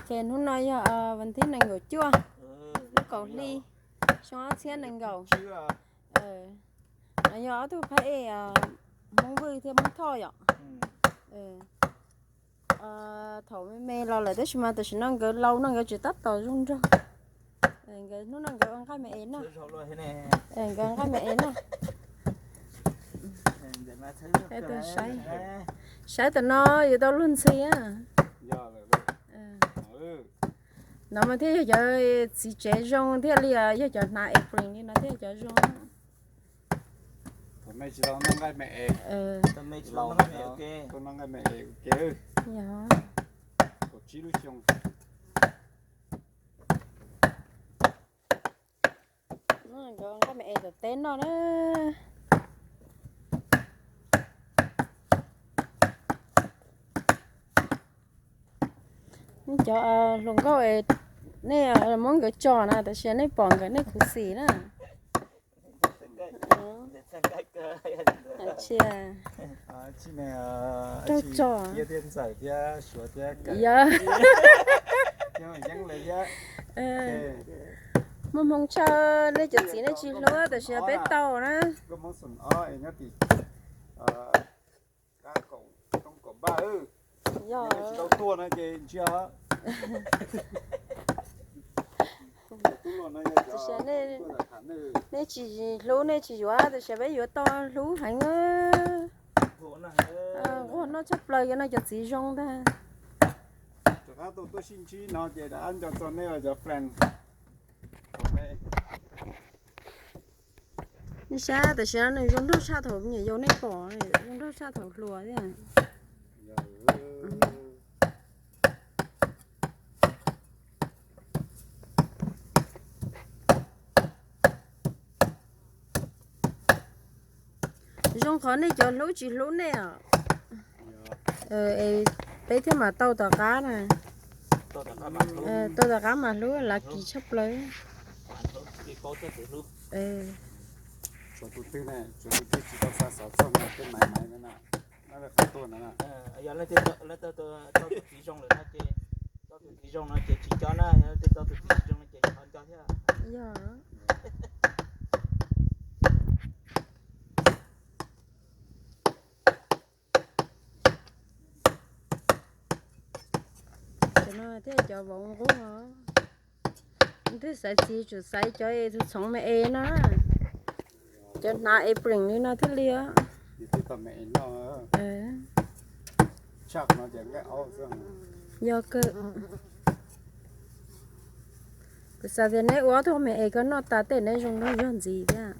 Ces hnub no yog vas thib nees nkaum cuaj, lub kaum hli, xyoo ob txhiab nees nkaum. No yog ob tug phab ej Hmoob Vwj thiab Hmoob Thoj yom. Thaum me me los lawm tab sis mas tam sim no nkawd laus no nkawd tsis tab tom zoo nraug. Nkawd hnub no nkawd ua nqaij me es noj. Nkawd nqaij me es noj. Saib tam no yuav tau luag ntxhi. No mas thiaj yog cov txiv tsev zoo thiaj li yog cov hnav apron li no thiaj cov zoo. Thaum me tsis tau noj nqaij me es, tau noj nqaij me es ua ke, kaum tsib lub xyoo. Nqaij me es tom teb noj na. Nej cov hluas nkauj es nej muab nkawd tso na, tab sis nej pom nkawd nej khuv xim na. Raug tso. Yog muaj hmoo tshaj nej cov txiv nej tsis hlub tab sis peb tau na. Yog. Nej tsis hlub nej tsis yuav tab sis peb yuav tau hlub heev. Nquag noj tshaj plaws no cov txiv zoo ntag. Rov qab tuaj sib ntsib no ces rov qab nco txog nej cov friend. Nej saib tam sim no nws zoo nraug tshaj thaum me nyuam yaus nej pom, zoo nraug tshaj thaum hluas thiab. Zoo qhov nej cov hlub tsis hlub nej os. Es peb thiaj mam tau tom qab na. Tau tom qab mas hlub, lav kis tshaj plaws. Tshuav tus twg ne, tshuav tus twg tsis tau xa xov txog no tej maiv maiv no na, no lawv qab tuaj no na. Yog leej twg tau tus txiv zoo lawm no ces, tau tus txiv zoo no ces tsis nco na, yog leej twg tau tus txiv tsis zoo no ces ho nco thiab. Yog. Cov no thiaj cov vauv nqub os. Twb xaiv txiv tsum xaiv cov es txhoov me es no na. Cov hnav apron li no thiaj li os. Yog kawg. Kuv xav tias neb ua ob tug me es koj noj tas tej neb zoo nraug zog ntxiv thiab.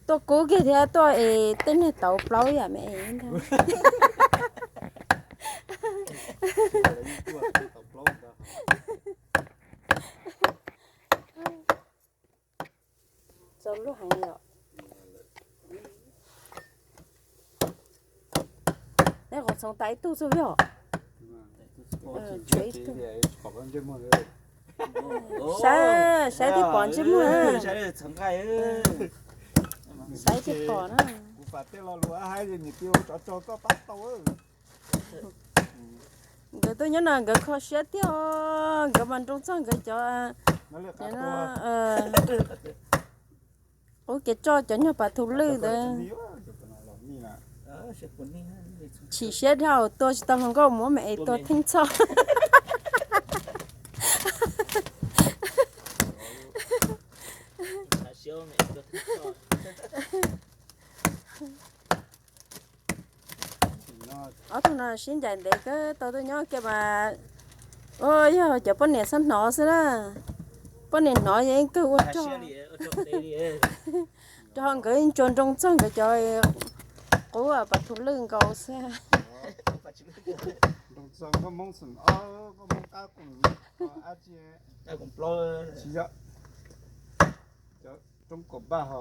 Tuaj kub kiag thiab tuaj es tej niag tauv plaub yam me es ntag. Txaus luag heev yom. Neb qhov txhoov tas ib tug txog yom. Tshuav ib tug. Saib, saib twb pom ntsej muag. Saib twb pom na. Kuv fam tej lo lus haib nws tis ua tsov tso koj pab tau. Nkawd tuaj nyob no nkawd kho siab tiag, nkawd mas nroo txog nkawd cov, qub kev tso cov nyuag pas thu lwj ntawd. Chim siab dhau tua tsis tau hluas nkauj muab me es tua theej txhoj. Ob tug no sib ncaim ntev kawg tau tuaj nyob kiag mas, yog cov poj niam xab hnov xwb na. Poj niam hnov yeej kawg ua rog. Rau nkawd tsuas nroo txog nkawd cov qub pas thu lwj nkaus xwb. Roob Kaum Npaj ho.